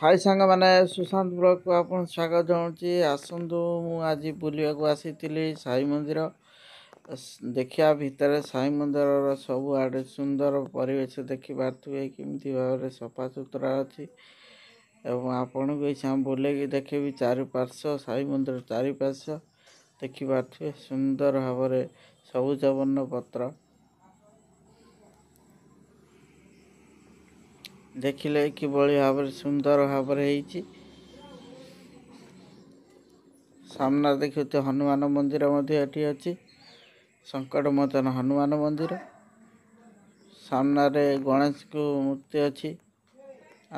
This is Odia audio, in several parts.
ହାଇ ସାଙ୍ଗମାନେ, ସୁଶାନ୍ତ ବ୍ଲଗକୁ ଆପଣ ସ୍ୱାଗତ ଜଣାଉଛି। ଆସନ୍ତୁ, ମୁଁ ଆଜି ବୁଲିବାକୁ ଆସିଥିଲି ସାଇ ମନ୍ଦିର ଦେଖିବା। ଭିତରେ ସାଇ ମନ୍ଦିରର ସବୁଆଡ଼େ ସୁନ୍ଦର ପରିବେଶ ଦେଖିପାରୁଥିବେ, କେମିତି ଭାବରେ ସଫାସୁତୁରା ଅଛି। ଏବଂ ଆପଣଙ୍କୁ ଏଇ ବୁଲେଇକି ଦେଖିବି ଚାରିପାର୍ଶ୍ୱ, ସାଇ ମନ୍ଦିର ଚାରିପାର୍ଶ୍ୱ ଦେଖିପାରୁଥିବେ, ସୁନ୍ଦର ଭାବରେ ସବୁଜ ବର୍ଣ୍ଣ ପତ୍ର ଦେଖିଲେ କିଭଳି ଭାବରେ ସୁନ୍ଦର ଭାବରେ ହେଇଛି। ସାମ୍ନା ଦେଖୁଥିବେ, ହନୁମାନ ମନ୍ଦିର ମଧ୍ୟ ଏଠି ଅଛି, ସଙ୍କଟମୋଚନ ହନୁମାନ ମନ୍ଦିର। ସାମ୍ନାରେ ଗଣେଶଙ୍କ ମୂର୍ତ୍ତି ଅଛି।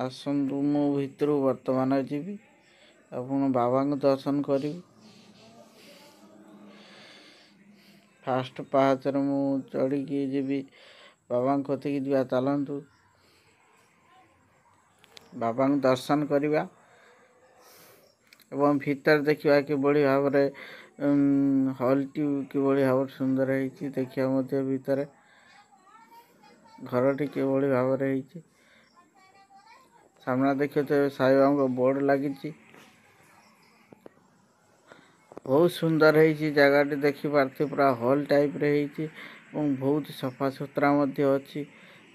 ଆସନ୍ତୁ, ମୁଁ ଭିତରୁ ବର୍ତ୍ତମାନ ଯିବି ଆପଣ ବାବାଙ୍କୁ ଦର୍ଶନ କରିବି। ଫାଷ୍ଟ ପାହାଚରେ ମୁଁ ଚଢ଼ିକି ଯିବି, ବାବାଙ୍କ କତିକି ଯିବା। ଚାଲନ୍ତୁ, ବାବାଙ୍କୁ ଦର୍ଶନ କରିବା ଏବଂ ଭିତରେ ଦେଖିବା କିଭଳି ଭାବରେ ହଲ୍ଟି କିଭଳି ଭାବରେ ସୁନ୍ଦର ହେଇଛି। ଦେଖିବା ମଧ୍ୟ ଭିତରେ ଘରଟି କିଭଳି ଭାବରେ ହେଇଛି। ସାମ୍ନା ଦେଖିଥିବେ, ସାଇବାବାଙ୍କ ବୋର୍ଡ଼ ଲାଗିଛି। ବହୁତ ସୁନ୍ଦର ହେଇଛି ଜାଗାଟି, ଦେଖିପାରୁଥିବେ, ପୁରା ହଲ୍ ଟାଇପ୍ରେ ହେଇଛି ଏବଂ ବହୁତ ସଫାସୁତୁରା ମଧ୍ୟ ଅଛି,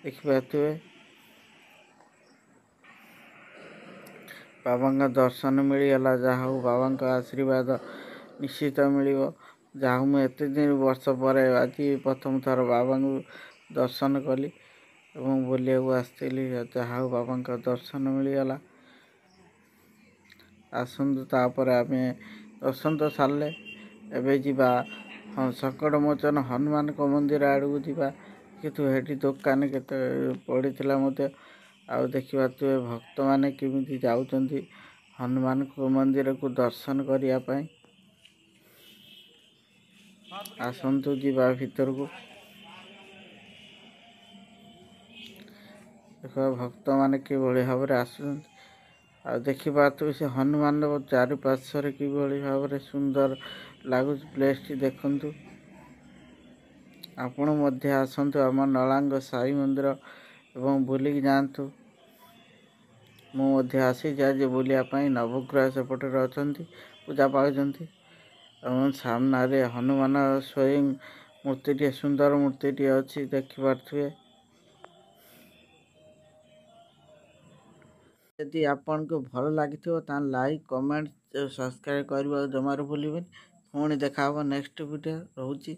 ଦେଖିପାରୁଥିବେ। ବାବାଙ୍କ ଦର୍ଶନ ମିଳିଗଲା, ଯାହା ହଉ, ବାବାଙ୍କ ଆଶୀର୍ବାଦ ନିଶ୍ଚିତ ମିଳିବ। ଯାହା ହଉ, ମୁଁ ଏତେ ଦିନ ବର୍ଷ ପରେ ଆଜି ପ୍ରଥମ ଥର ବାବାଙ୍କୁ ଦର୍ଶନ କଲି ଏବଂ ବୁଲିବାକୁ ଆସିଥିଲି। ଯାହା ହଉ, ବାବାଙ୍କ ଦର୍ଶନ ମିଳିଗଲା। ଆସନ୍ତୁ, ତାପରେ ଆମେ ଦର୍ଶନ ତ ସାରିଲେ, ଏବେ ଯିବା ସଙ୍କଟମୋଚନ ହନୁମାନଙ୍କ ମନ୍ଦିର ଆଡ଼କୁ ଯିବା। କିନ୍ତୁ ସେଠି ଦୋକାନ କେତେ ପଡ଼ିଥିଲା ମଧ୍ୟ। ଆଉ ଦେଖିପାରୁଥିବେ ଭକ୍ତମାନେ କେମିତି ଯାଉଛନ୍ତି ହନୁମାନଙ୍କ ମନ୍ଦିରକୁ ଦର୍ଶନ କରିବା ପାଇଁ। ଆସନ୍ତୁ ଯିବା ଭିତରକୁ। ଦେଖ, ଭକ୍ତମାନେ କିଭଳି ଭାବରେ ଆସୁଛନ୍ତି। ଆଉ ଦେଖିପାରୁଥିବେ ସେ ହନୁମାନର ଚାରିପାର୍ଶ୍ୱରେ କିଭଳି ଭାବରେ ସୁନ୍ଦର ଲାଗୁଛି ପ୍ଲେସ୍ଟି, ଦେଖନ୍ତୁ। ଆପଣ ମଧ୍ୟ ଆସନ୍ତୁ ଆମ ନଳାଙ୍ଗ ସାଇ ମନ୍ଦିର ଏବଂ ବୁଲିକି ଯାଆନ୍ତୁ। ମୁଁ ମଧ୍ୟ ଆସିଛି ଆଜି ବୁଲିବା ପାଇଁ। ନବଗ୍ରହ ସେପଟରେ ଅଛନ୍ତି, ପୂଜା ପାଉଛନ୍ତି ଏବଂ ସାମ୍ନାରେ ହନୁମାନ ସ୍ୱୟଂ ମୂର୍ତ୍ତିଟିଏ, ସୁନ୍ଦର ମୂର୍ତ୍ତିଟିଏ ଅଛି, ଦେଖିପାରୁଥିବେ। ଯଦି ଆପଣଙ୍କୁ ଭଲ ଲାଗିଥିବ, ତାହେଲେ ଲାଇକ୍, କମେଣ୍ଟ, ସବସ୍କ୍ରାଇବ୍ କରିବାକୁ ଜମାରୁ ଭୁଲିବେନି। ପୁଣି ଦେଖା ହେବ ନେକ୍ସଟ ଭିଡ଼ିଓ। ରହୁଛି।